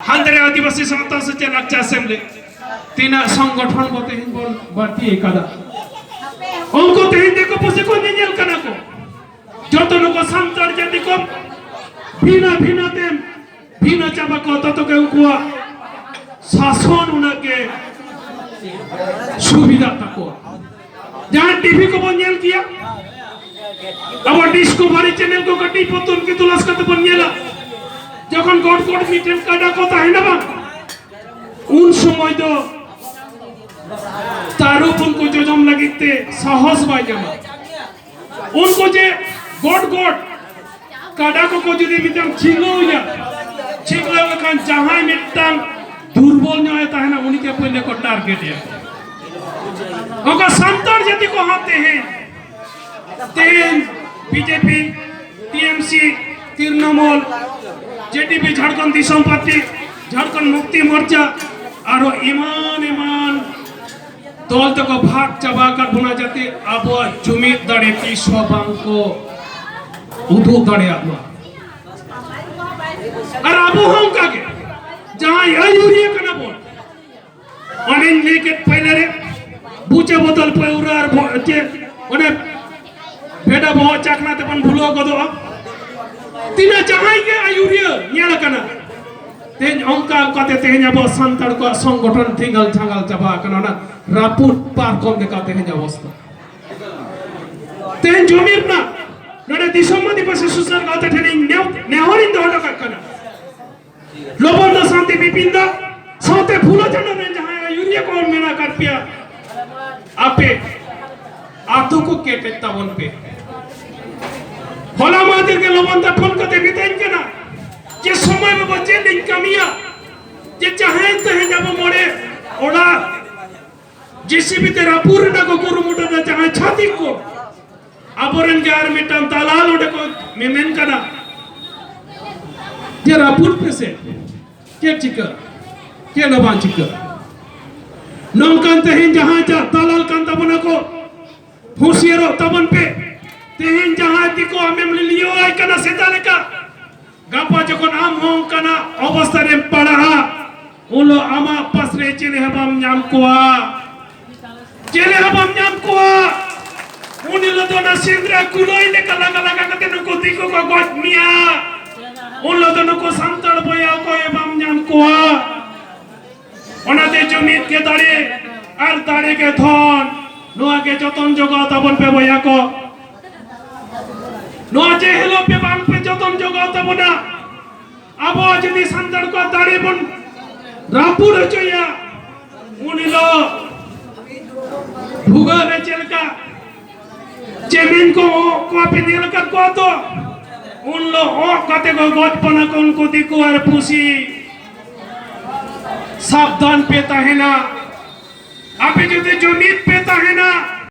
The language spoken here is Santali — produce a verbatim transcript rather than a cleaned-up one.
ᱦᱟᱱᱛᱮ ᱨᱮ ᱟᱹᱫᱤᱵᱟᱹᱥᱤ ᱥᱟᱶᱛᱟ ᱥᱮᱪᱮᱫ ᱞᱟᱠᱪᱟᱨ ᱥᱮᱢᱞᱮᱫ, ᱛᱤᱱᱟᱹᱜ ᱥᱚᱝᱜᱚᱴᱷᱚᱱ ᱠᱚ ᱛᱮᱦᱮᱧ ᱵᱚᱱ ᱵᱟᱹᱲᱛᱤ ᱟᱠᱟᱫᱟ᱾ ᱩᱱᱠᱩ ᱛᱮᱦᱮᱧ ᱫᱤᱠᱩ ᱯᱩᱥᱤ ᱠᱚ ᱧᱮᱧᱮᱞ ᱠᱟᱱᱟ ᱠᱚ᱾ ᱡᱚᱛᱚ ᱱᱩᱠᱩ ᱥᱟᱱᱛᱟᱲ ᱡᱟᱹᱛᱤ ᱠᱚ ᱵᱷᱤᱱᱟᱹ ᱵᱷᱤᱱᱟᱹ ᱛᱮ ᱵᱷᱤᱱᱟᱹ ᱪᱟᱵᱟ ᱠᱚ, ᱛᱚᱛᱚ ᱜᱮ ᱩᱱᱠᱩᱣᱟᱜ ᱥᱟᱥᱚᱱ ᱩᱱᱟᱹᱜ ᱜᱮ ᱥᱩᱵᱤᱫᱷᱟᱜ ᱛᱟᱠᱚᱣᱟ᱾ ᱡᱟᱦᱟᱸ ᱴᱤᱵᱷᱤ ᱠᱚᱵᱚᱱ ᱧᱮᱞ ᱜᱮᱭᱟ, ᱟᱵᱚ ᱰᱤᱥᱠᱚᱵᱷᱟᱨᱤ ᱪᱮᱱᱮᱞ ᱠᱚ ᱠᱟᱹᱴᱤᱡ ᱵᱚᱱ ᱛᱩᱱᱠᱷᱤ ᱛᱚᱞᱟᱥ ᱠᱟᱛᱮ ᱵᱚᱱ ᱧᱮᱞᱟ᱾ ᱡᱚᱠᱷᱚᱱ ᱜᱚᱴ ᱜᱚᱴ ᱢᱤᱫᱴᱮᱱ ᱠᱟᱰᱟ ᱠᱚ ᱛᱟᱦᱮᱱᱟ ᱵᱟᱝ, ᱩᱱ ᱥᱚᱢᱚᱭ ᱫᱚ ᱛᱟᱹᱨᱩᱵ ᱩᱱᱠᱩ ᱡᱚᱡᱚᱢ ᱞᱟᱹᱜᱤᱫ ᱛᱮ ᱥᱟᱦᱚᱥ ᱵᱟᱭ ᱧᱟᱢᱟ᱾ ᱩᱱᱠᱩ ᱡᱮ ᱜᱚᱴ ᱜᱚᱴ ᱠᱟᱰᱟ ᱠᱚᱠᱚ ᱡᱩᱫᱤ ᱢᱤᱫᱴᱟᱝ ᱪᱷᱤᱞᱟᱹᱣ ᱮᱭᱟ, ᱪᱷᱤᱞᱟᱹᱣ ᱞᱮᱠᱷᱟᱱ ᱡᱟᱦᱟᱸᱭ ᱢᱤᱫᱴᱟᱝ ᱫᱩᱨᱵᱚᱞ ᱧᱚᱜ ᱮ ᱛᱟᱦᱮᱱᱟ, ᱩᱱᱤ ᱜᱮ ᱯᱳᱭᱞᱳ ᱠᱚ ᱴᱟᱨᱜᱮᱴ ᱮᱭᱟ᱾ ᱚᱠᱟ ᱥᱟᱱᱛᱟᱲ ᱡᱟᱹᱛᱤ ᱠᱚ ᱦᱚᱸ ᱛᱮᱦᱮᱧ, ᱛᱮᱦᱮᱧ ᱵᱤᱡᱮᱯᱤ, ᱴᱤᱮᱢᱥᱤ, ᱛᱨᱤᱱᱚᱢᱩᱞ, ᱡᱮᱰᱤᱯᱤ, ᱡᱷᱟᱲᱠᱷᱚᱸᱰ ᱫᱤᱥᱚᱢ ᱯᱟᱨᱴᱤ, ᱡᱷᱟᱲᱠᱷᱚᱸᱰ ᱢᱩᱠᱛᱤ ᱢᱳᱨᱪᱟ, ᱟᱨᱚ ᱮᱢᱟᱱ ᱮᱢᱟᱱ ᱫᱚᱞ ᱛᱮᱠᱚ ᱵᱷᱟᱜᱽ ᱪᱟᱵᱟ ᱟᱠᱟᱫ ᱵᱚᱱᱟ, ᱡᱟᱛᱮ ᱟᱵᱚᱣᱟᱜ ᱡᱩᱢᱤᱫ ᱫᱟᱲᱮ ᱛᱤᱥ ᱦᱚᱸ ᱵᱟᱝ ᱠᱚ ᱩᱫᱩᱜ ᱫᱟᱲᱮᱭᱟᱜ ᱢᱟ᱾ ᱟᱨ ᱟᱵᱚ ᱦᱚᱸ ᱚᱱᱠᱟ ᱜᱮ, ᱡᱟᱦᱟᱸᱭ ᱟᱹᱭᱩᱨᱤᱭᱟᱹ ᱠᱟᱱᱟ ᱵᱚᱱ, ᱚᱱᱮᱧ ᱞᱟᱹᱭ ᱠᱮᱫ ᱯᱟᱹᱭᱞᱟᱹ ᱨᱮ, ᱵᱩᱪᱟᱹ ᱵᱚᱫᱚᱞ ᱯᱟᱹᱣᱨᱟᱹ ᱟᱨ ᱵᱷᱚ-, ᱪᱮᱫ, ᱚᱱᱮ ᱵᱷᱮᱰᱟ ᱵᱚᱦᱚᱜ ᱪᱟᱠᱷᱱᱟ ᱛᱮᱵᱚᱱ ᱵᱷᱩᱞᱟᱹᱣ ᱜᱚᱫᱚᱜᱼᱟ᱾ ᱛᱤᱱᱟᱹᱜ ᱡᱟᱦᱟᱸᱭ ᱜᱮ ᱟᱹᱭᱩᱨᱤᱭᱟᱹ ᱧᱮᱞ ᱟᱠᱟᱱᱟ, ᱛᱮᱦᱮᱧ ᱚᱱᱠᱟ ᱚᱱᱠᱟᱛᱮ ᱛᱮᱦᱮᱧ ᱟᱵᱚ ᱥᱟᱱᱛᱟᱲ ᱠᱚᱣᱟᱜ ᱥᱚᱝᱜᱚᱴᱷᱚᱱ ᱫᱷᱤᱸᱜᱟᱞ ᱡᱷᱟᱸᱜᱟᱞ ᱪᱟᱵᱟ ᱟᱠᱟᱱᱟ, ᱚᱱᱟ ᱨᱟᱹᱯᱩᱫ ᱯᱟᱨᱠᱚᱢ ᱞᱮᱠᱟ ᱛᱮᱦᱮᱧ ᱚᱵᱚᱥᱛᱟ᱾ ᱛᱮᱦᱮᱧ ᱡᱩᱢᱤᱫ ᱨᱮᱱᱟᱜ ᱱᱚᱰᱮ ᱫᱤᱥᱚᱢ ᱟᱹᱫᱤᱵᱟᱹᱥᱤ ᱥᱩᱥᱟᱹᱨ ᱜᱟᱶᱛᱟ ᱴᱷᱮᱱ ᱤᱧ ᱱᱮᱦ-, ᱱᱮᱦᱚᱨᱤᱧ ᱫᱚᱦᱚ ᱦᱚᱴᱚ ᱠᱟᱜ ᱠᱟᱱᱟ᱾ ᱞᱚᱵᱚᱱ ᱫᱟ ᱥᱟᱶᱛᱮ ᱵᱤᱯᱤᱱ ᱫᱟ ᱥᱟᱶᱛᱮ ᱯᱷᱩᱞᱳ ᱡᱷᱟᱱᱳ ᱨᱮᱱ ᱡᱟᱦᱟᱸᱭ ᱟᱹᱭᱩᱨᱤᱭᱟᱹ ᱠᱚ ᱢᱮᱱᱟᱜ ᱟᱠᱟᱫ ᱯᱮᱭᱟ, ᱟᱯᱮ ᱟᱛᱳ ᱠᱚ ᱠᱮᱴᱮᱡ ᱛᱟᱵᱚᱱ ᱯᱮ᱾ ᱦᱚᱞᱟ ᱢᱟᱦᱫᱮᱨ ᱜᱮ ᱞᱚᱵᱚᱱ ᱫᱟ ᱯᱷᱳᱱ ᱠᱟᱛᱮ ᱢᱮᱛᱟᱹᱧ ᱠᱟᱱᱟ ᱡᱮ, "ᱥᱚᱢᱚᱭ ᱵᱟᱵᱟ, ᱪᱮᱫ ᱤᱧ ᱠᱟᱹᱢᱤᱭᱟ ᱡᱮ ᱡᱟᱦᱟᱸᱭ ᱛᱮᱦᱮᱧ ᱟᱵᱚ ᱢᱚᱬᱮ ᱚᱲᱟᱜ ᱡᱮᱥᱤᱵᱤ ᱛᱮ ᱨᱟᱹᱯᱩᱫ ᱨᱮᱱᱟᱜ ᱠᱚ ᱠᱩᱨᱩᱢᱩᱴᱩ ᱮᱫᱟ, ᱡᱟᱦᱟᱸᱭ ᱪᱷᱟᱹᱛᱤᱠ ᱠᱚ, ᱟᱵᱚᱨᱮᱱ ᱜᱮ ᱟᱨ ᱢᱤᱫᱴᱟᱝ ᱫᱟᱞᱟᱞ ᱚᱸᱰᱮ ᱠᱚ ᱢᱮᱢᱮᱱ ᱠᱟᱱᱟ ᱡᱮ ᱨᱟᱹᱯᱩᱫ ᱯᱮᱥᱮ, ᱪᱮᱫ ᱪᱤᱠᱟᱹ, ᱪᱮᱫ ᱦᱚᱸ ᱵᱟᱝ ᱪᱤᱠᱟᱹ?" ᱱᱚᱝᱠᱟᱱ ᱛᱮᱦᱮᱧ ᱡᱟᱦᱟᱸᱭ ᱪᱟ-, ᱫᱟᱞᱟᱞ ᱠᱟᱱ ᱛᱟᱵᱚᱱᱟ ᱠᱚ, ᱦᱩᱸᱥᱤᱭᱟᱹᱨᱚᱜ ᱛᱟᱵᱚᱱ ᱯᱮ᱾ ᱛᱮᱦᱮᱧ ᱡᱟᱦᱟᱸᱭ ᱫᱤᱠᱩ ᱟᱢᱮᱢ ᱞᱤᱞᱤᱭᱟᱹᱣᱟᱭ ᱠᱟᱱᱟ ᱥᱮᱛᱟ ᱞᱮᱠᱟ, ᱜᱟᱯᱟ ᱡᱚᱠᱷᱚᱱ ᱟᱢ ᱦᱚᱸ ᱚᱱᱠᱟᱱᱟᱜ ᱚᱵᱚᱥᱛᱟ ᱨᱮᱢ ᱯᱟᱲᱟᱜᱼᱟ, ᱪᱤᱞᱤ ᱦᱚᱸ ᱵᱟᱢ ᱧᱟᱢ ᱠᱚᱣᱟ, ᱪᱤᱞᱤ ᱦᱚᱸ ᱵᱟᱢ ᱧᱟᱢ ᱠᱚᱣᱟ᱾ ᱩᱱ ᱦᱤᱞᱳᱜ ᱫᱚ ᱚᱱᱟ ᱥᱮᱸᱫᱽᱨᱟ ᱠᱩᱞᱟᱹᱭ ᱞᱮᱠᱟ ᱞᱟᱜᱟ ᱞᱟᱜᱟ ᱠᱟᱛᱮ ᱱᱩᱠᱩ ᱫᱤᱠᱩ ᱠᱚ ᱜᱚᱡ ᱢᱮᱭᱟ᱾ ᱩᱱ ᱦᱤᱞᱳᱜ ᱫᱚ ᱱᱩᱠᱩ ᱥᱟᱱᱛᱟᱲ ᱵᱚᱭᱦᱟ ᱚᱠᱚᱭ ᱦᱚᱸ ᱵᱟᱢ ᱧᱟᱢ ᱠᱚᱣᱟ᱾ ᱚᱱᱟᱛᱮ ᱡᱩᱢᱤᱫ ᱜᱮ ᱫᱟᱲᱮ ᱟᱨ ᱫᱟᱲᱮ ᱜᱮ ᱫᱷᱚᱱ᱾ ᱱᱚᱣᱟ ᱜᱮ ᱡᱚᱛᱚᱱ ᱡᱚᱜᱟᱣ ᱛᱟᱵᱚᱱ ᱯᱮ ᱵᱚᱭᱦᱟ ᱠᱚ᱾ ᱱᱚᱣᱟ ᱡᱮ ᱦᱤᱞᱳᱜ ᱯᱮ ᱵᱟᱝ ᱯᱮ ᱡᱚᱛᱚᱱ ᱡᱚᱜᱟᱣ ᱛᱟᱵᱚᱱᱟ, ᱟᱵᱚ ᱡᱩᱫᱤ ᱥᱟᱱᱛᱟᱲ ᱠᱚᱣᱟᱜ ᱫᱟᱲᱮ ᱵᱚᱱ ᱨᱟᱹᱯᱩᱫ ᱦᱚᱪᱚᱭᱟ, ᱩᱱ ᱦᱤᱞᱳᱜ ᱵᱷᱩᱜᱟᱹᱜ ᱨᱮ ᱪᱮᱫ ᱞᱮᱠᱟ ᱪᱮᱢᱮᱧ ᱠᱚ ᱚᱸᱜ ᱠᱚᱣᱟ ᱯᱮ ᱧᱮᱞ ᱟᱠᱟᱫ ᱠᱚᱣᱟ ᱛᱚ? ᱩᱱ ᱦᱤᱞᱳᱜ ᱚᱸᱜ ᱠᱟᱛᱮ ᱠᱚ ᱜᱚᱡ ᱯᱚᱱᱟ ᱠᱚ ᱩᱱᱠᱩ ᱫᱤᱠᱩ ᱟᱨ ᱯᱩᱥᱤ᱾ ᱥᱟᱵᱫᱷᱟᱱ ᱯᱮ ᱛᱟᱦᱮᱱᱟ᱾ ᱟᱯᱮ ᱡᱩᱫᱤ ᱡᱩᱢᱤᱫ ᱯᱮ ᱛᱟᱦᱮᱱᱟ,